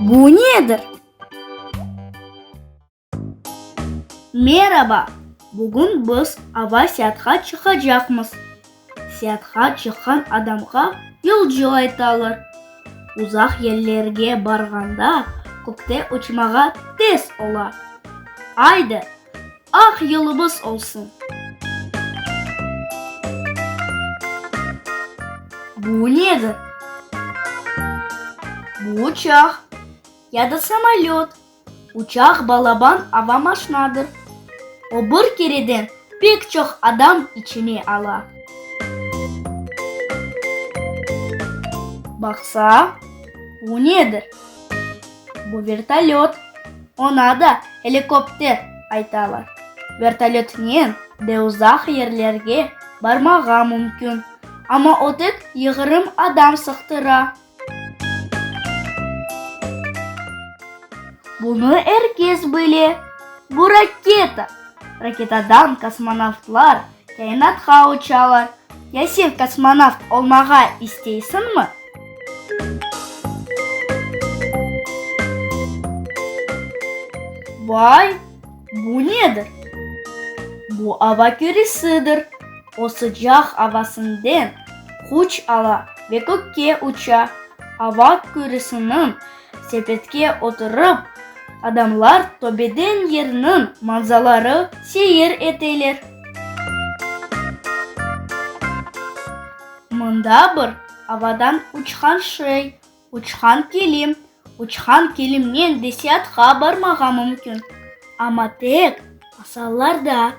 Bu nedir? Meraba! Bugün biz ava seyaatqa çıqacaqmız. Seyaatqa çıqqan adamğa yolcu aytalar. Uzaq yerlerge barğanda kökte uçmağa tez ola. Aydı, aq yolumız olsun! Bu nedir? Bu uçaq ya da samolöt. Uçaq balaban ava maşnadır. O bir kereden pek çoq adam içine ala. Baqsa, bu nedir? Bu vertolöt. Oña da helikopter aytalar. Vertolötnen de uzaq yerlerge barmağa mümkün, amma o tek yığırım adam sığtıra. Bunı er kes bile. Bu raketa. Raketadan kosmonavtlar kâinatqa uçalar. Ya sen kosmonavt olmağa isteysiñmi? Vay, bu nedir? Bu ava küresidir. O sıcaq avasından küç ala ve kökke uça. Ava küresiniñ sepetke oturıp, adamlar töpeden yerniñ manzaları seyir eteler. Mında bir avadan uçqan şey, uçqan kilim. Uçqan kilimnen de seyaatqa barmağa mümkün, amma tek masallarda.